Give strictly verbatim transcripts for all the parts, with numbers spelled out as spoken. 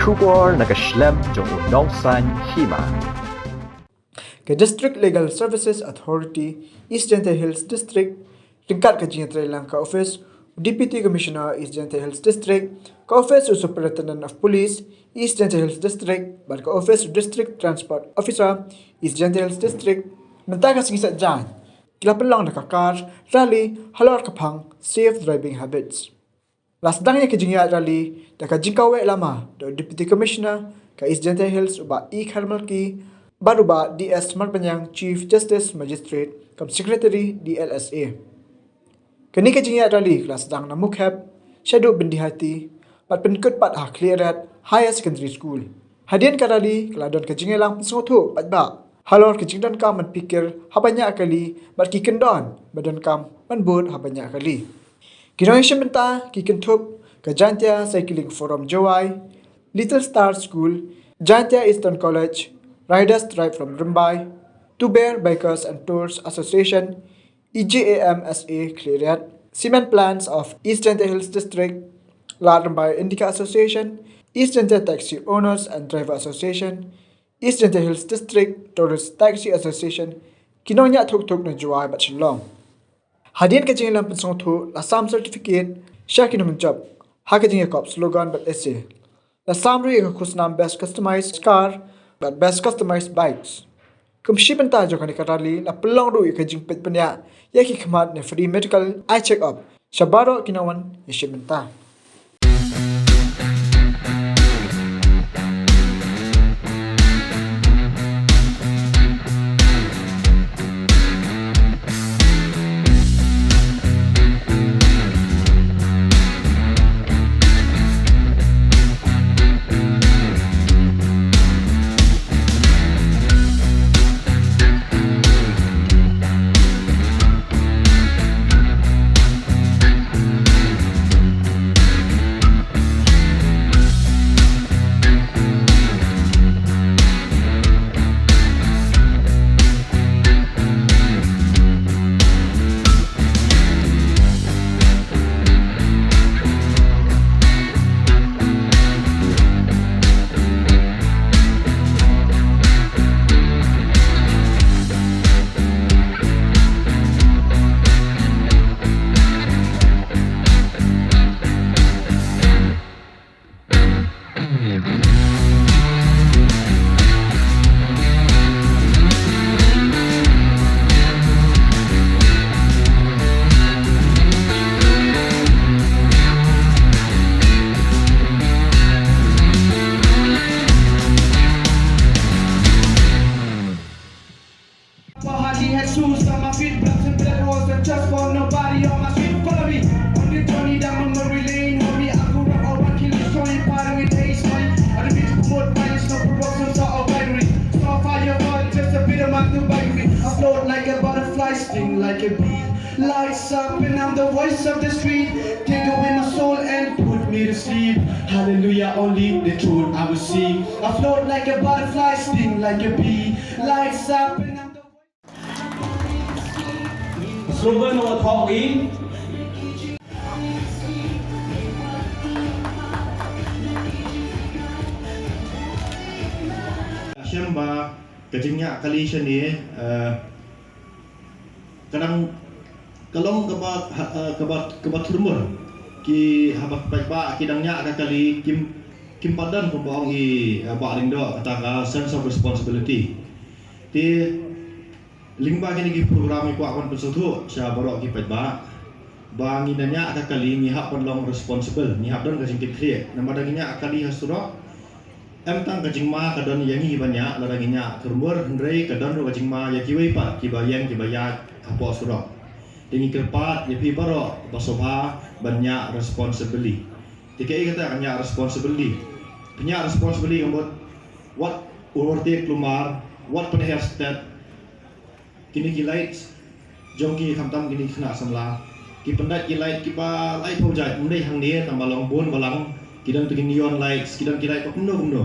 Khubor na ka shlem jong u nongsan hima. Ka District Legal Services Authority, East Jaintia Hills District, ryngkat ka jingïatreilang ka office u Deputy Commissioner East Jaintia Hills District, ka office u Superintendent of Police East Jaintia Hills District, bad ka office u District Transport Officer East Jaintia Hills District, mynta ka sngi Saitjaiñ, ki la pynlong da ka kar rally halor ka phang Safe Driving Habits. La sdang ïa ka jingïaid rally da ka jingkaweh lama da u Deputy Commissioner ka East Jaintia Hills, u Bah E Kharmalki, bad u Bah D S Marpynïang, Chief Justice Magistrate cum Secretary D L S A. Kane ka jingïaid rally ka la sdang na Mukhep shaduh Byndihati bad pynkut pat ha Khliehriat Higher Secondary School. Hadien ka rally ka la don ka jingïalang pynsngewthuh paidbah halor ka jingdonkam ban pyrkhat ha bniah kali bad ki kyndon ba donkam ban bud ha bniah kali. Ki nongïashim bynta ki kynthup ka Jaintia Cycling Forum Jowai, Little Star School, Jaintia Eastern College, Riders Tribe from Rymbai, Tuber Bikers and Tours Association, E J A M S A Khliehriat, Cement Plants of East Jaintia Hills District, Lad Rymbai Indica Association, East Jaintia Taxi Owners and Driver Association, East Jaintia Hills District Tourist Taxi Association, ki nongñiah thuk thuk na Jowai bad Shillong. Hadien ka jingïalang pynsngewthuh la sam certificate sha ki nongjop ha ka jingïakop slogan bad essay. La sam ruh ïa ka khusnam Best Customized Car bad Best Customized Bikes. Kum shi bynta jong kane ka rally la pynlong ruh ïa ka jingpeit bniah ïa ki khmat ne free medical eye check up sha baroh ki nongwan ïashim bynta. Bahati had shoes on my feet, belt and black walls and trust for nobody on my street. Follow me on the journey down memory lane. Homie, I grew up around killing story, party with ace money. I don't need to promote violence, no promotion, so I'll buy me. Saw fire, but just a bit of my new bike. I float like a butterfly, sting like a bee. Lights up and I'm the voice of the street. Take away my soul and put me to sleep. Hallelujah, only the truth I will sing. I float like a butterfly, sting like a bee. Lights up and I'm the Slogan of Hawking. Shem ba ka jingñiah kali shane, eh, ka dang ka long kaba, ha, eh, kaba, kaba thurmur. Ki haba paidbah ki dang ñiah ka kali kim, kim pat don kumba ong i, eh, Bah Lyngdoh kata ka sense of responsibility. Te lyngba kine ki program ngi kwah ban pynsngewthuh sha baroh ki paidbah ba ngi da ñiah ka kali ngi hap ban long responsible, ngi hap don ka jingkitkhlieh. Namar da ngi ñiah kali ha surok, em tang ka jingma ka don ïa ngi ban ñiah, lada ngi ñiah thurmur, hynrei ka don ruh ka jingma ïa kiwei pat kiba ïeng kiba ïaid hapoh surok. Te ngi kyrpad ïa phi baroh ba sngewbha ban ñiah responsibly. Te kaei kata ka ñiah responsibly? Pynñiah responsibly ka mut wat overtake kulmar, wat pynher stet. Kine ki lights jong ki, khamtam kine ki khynnah samla, ki pyndait ki light kiba laiphew jait, ym dei hangne tang ba long bun balang, ki don tu ki neon lights, ki don ki light ba kumno kumno.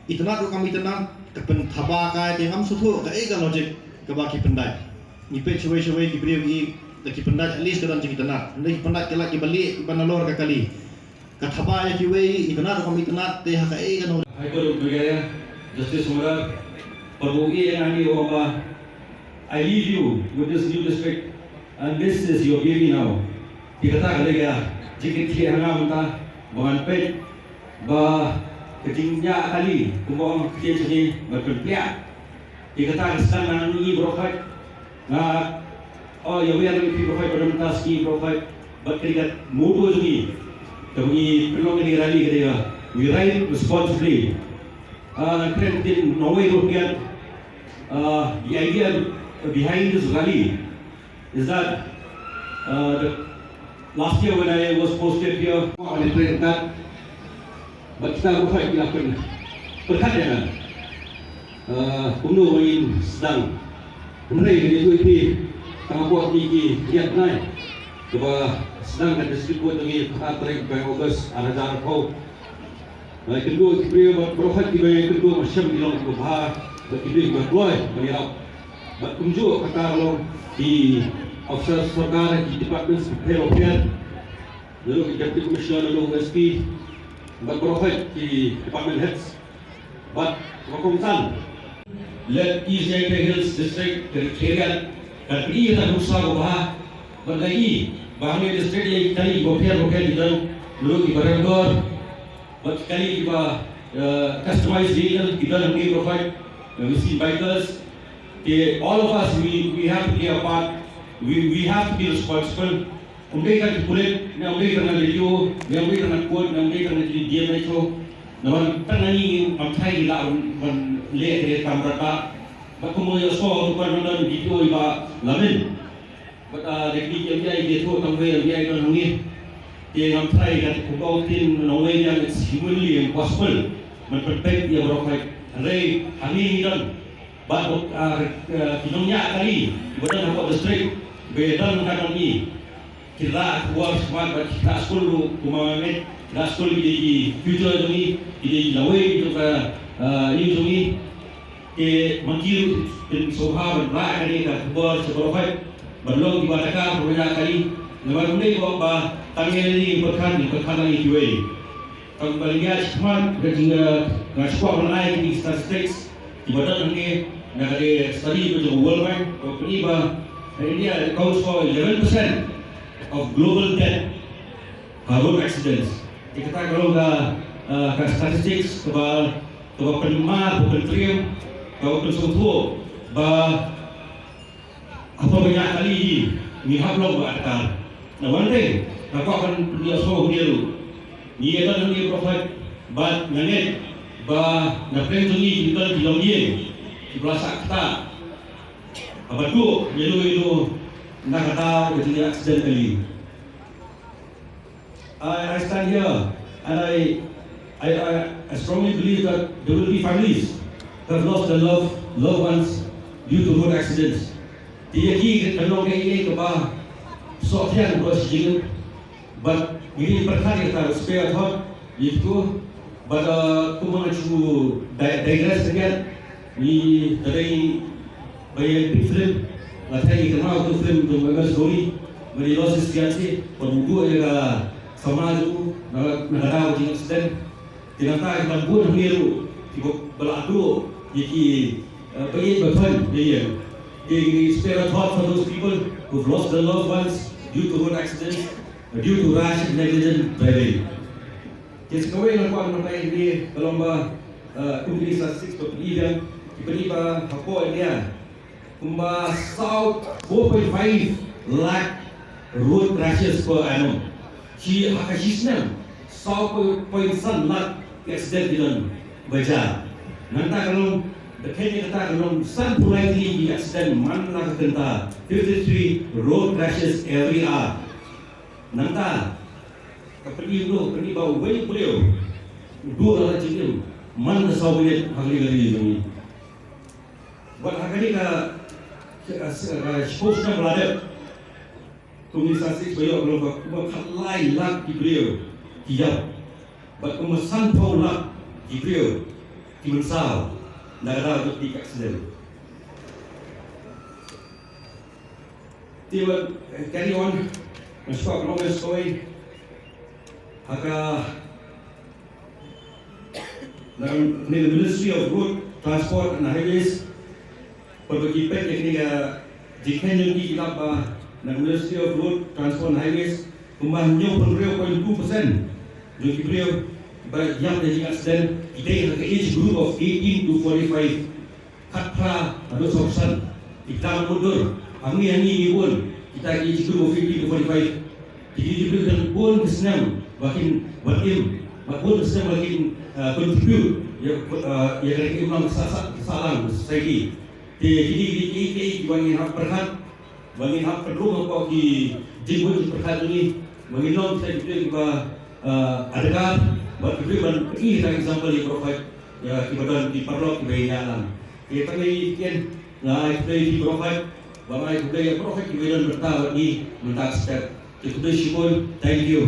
Itynnad ruh kam itynnad, ka pynthaba kai te ngam sngewthuh kaei ka logic kaba ki pyndait. Ngi peit shawei shawei ki briew ki, da ki pyndait at least ka don jingtynnad. Ym dei ki pyndait ki light kiba lieh kiba nalor ka kali. Ka thaba ïa kiwei, itynnad ruh kam itynnad, te ha kaei kano. High Court of Meghalaya, Justice Sumedar, pynbna ïa nga hangne u ong ba, I leave you with this new district, and this is your baby now. Te kata ka dei ka jingkitkhlieh ha nga mynta, ba ngan peit ba ka jingñiah kali, kumba ong ka ktien shane, ban pynpiah. Te kata ka sdang na ngi baroh khoit. Nga, oh, ïa, ïa, ïa, baroh khoit, ba don mynta sngi baroh khoit. Bad ka dei ka motto jong ngi, kaba ngi pynlong ïa kane ka rally ka dei ka, we ride responsibly. Ah, kren ktien Nongwei ruh phi ïa, ah, the idea behind this rally is that, uh, the last year when I was posted here, I was pregnant, bad kita baroh ki la pyn-, pyrkhat ïa nga. Uh, kumno ngin sdang. Hynrei ngi ïathuh ïa phi, tang hapoh kine ki khyndiat bnai, kaba sdang ka District Court jong ngi ha ka tarik ba August ar hajar arphew. Ba ïakynduh ki briew bad baroh kiba ïakynduh, ba shem ki long kiba bha, bad ki briew kiba kloi ban ïarap. Bad kumjuh kata ka long ki officer sorkar, ki departments bapher bapher, naduh ki Deputy Commissioner, naduh ki S P, bad baroh ki department heads, bad kiba kongsan. Led East Jaintia Hills District, ka dei ka khlieh, ka dei ka nuksa kaba bha, bad lei ba hangne district ïa ki kali bapher bapher ki don, naduh kiba rem dor, bad ki kali kiba, uh, customized vehicle, ki don hangne baroh, uh, we see bikers. Te all of us, we, we have to play a part. We, we have to be responsible. Ym dei tang ki pulit, ne ym dei tang na D T O, ne ym dei tang na court, ne ym dei tang na D M H O. Namar tang na ngi ngim trei ngi lah ban leh ïa ka kam rangbah. Bad kumno ïa sngewthuh ban don D T O i Bah Lamin. Bad, ah, da kine ki M V I ki ïathuh tang wei M V I don hangne. Te ngam tharai, ka kumba u ktien Nongwei ong, it's humanly impossible ban pynpeit ïa baroh khoit. Hynrei hangne ngi don bad, ah, ki nongñiah kali kiba don hapoh district, ba don ha ka ngi. Ki rah khubor shakhmat bad ki rah skul ruh, kumba nga mut, ki rah skul ki dei ki future jong ngi, ki dei ki lawei jong ka, ah, ïing jong ngi. Te ma ki ruh kin sngewbha ban rah kane ka khubor sha baroh khoit, ban long kiba takar, kiba ñiah kali. Namar ym dei ba tang ïa ngi ngin pyrkhat, ngin pyrkhat lang ïa kiwei. Tang ba lyngngoh shakhmat, nga, nga shu kwah ban ai kine ki statistics kiba don hangne na ka study ba jong ka World Bank, ba pyni ba ha India it accounts for eleven percent of global death ha road accidents. Te kata ka long ka, ah, ka statistics kaba, kaba pynmar, kaba pyntriem, kaba pynsngewthuh ba hapoh ba ñiah kali hi, ngi hap long ba atakar. Na one thing nga kwah ban pynïasyrdoh hangne ruh, ngi ïa don hangne baroh khoit, bad nga ngeit ba na pdeng jong ngi ki don ki longïing kiba la sah ktah, haba duh ïano ïano na ka daw ka jingïa accident kali. I, I stand here and I, I, I, I strongly believe that there will be families who have lost their love, loved ones due to road accidents. Te ïa ki kan long kaei kaei kaba soh thiang bad shi jingim. Bad ngi pyrkhat ïa kata, spare thought ïa kitu. Bad, uh, kumba nga shu di-, digress again, ngi da dei ba ïa peit film, nga tharai ngi kynmaw tu film jong M S Dhoni, ba u lost his fiancée, bad u duh ïa ka samla jong u na, na ka daw jong accident. Te nangta ki ban bun hangne ruh kiba la duh ïa ki, eh, ba ïeit ba thoiñ ïa ïing. Te ngi spare a thought for those people who've lost their loved ones due to road accidents, due to rash and negligent driving. Te sa kawei nga kwah ban batai hangne ka long ba, eh, kum kine ki statistics ba pyni biang, ki pyni ba hapoh India kumba saw, four point five lakh road crashes per annum. Shi, ha ka shi snem saw point san lakh accident ki don ba jia. Nangta ka long, da kane kata ka long sanphew lai tylli ki accident man la ka kynta, fifty-three road crashes every hour. Nangta ka pyni ruh, pyni ba uwei u briew u duh la ka jingim man la saw minit ha kane ka ri jong ngi. Bad ha kane ka, ka, ka, ka shiphew snem ba la dep, kum ki statistics ba ïoh, ka long ba kumba khatlai lak ki briew ki ïap, bad kumba sanphew lak ki briew ki mynsaw na ka daw jong kine ki accident. Te bad, eh, carry on, nga shu kwah ban ong ïa kawei. Ha ka, na, na Ministry of Road Transport and Highways, pat ba ki peit ïa kane ka jingkheiñ jong ki, ki lap ba na Ministry of Road Transport and Highways, kumba hynñiewphew hynriew point two percent jong ki briew ba ïap da jingaccident ki dei ha ka age group of eighteen to forty-five. Khatphra haduh sawphew san. Kita mutdur. Hangne hangne ngi bun. Kita ki age group of eighteen to forty-five. Ki age group dang bun ki snem ba kin ban im. Ba bun ki snem ba kin, uh, contribute ïa, uh, ïa ka imlang sah, sah, sahlang society. Te kine ki dei kiei kiei kiba ngin hap pyrkhat, ba ngin hap pynrung hapoh ki jingmut jingpyrkhat jong ngi, ba ngin long kita ki briew kiba, uh, adkar bad ki briew ban pyni ka example ïa baroh khoit, ïa kiba don ki paralok kiba ïalam. Te tang ïa kine nga ai khublei ïa ki baroh khoit, ba nga ai khublei ïa baroh khoit kiba don bynta bad ngi mynta ka step. Te khublei shibun, thank you.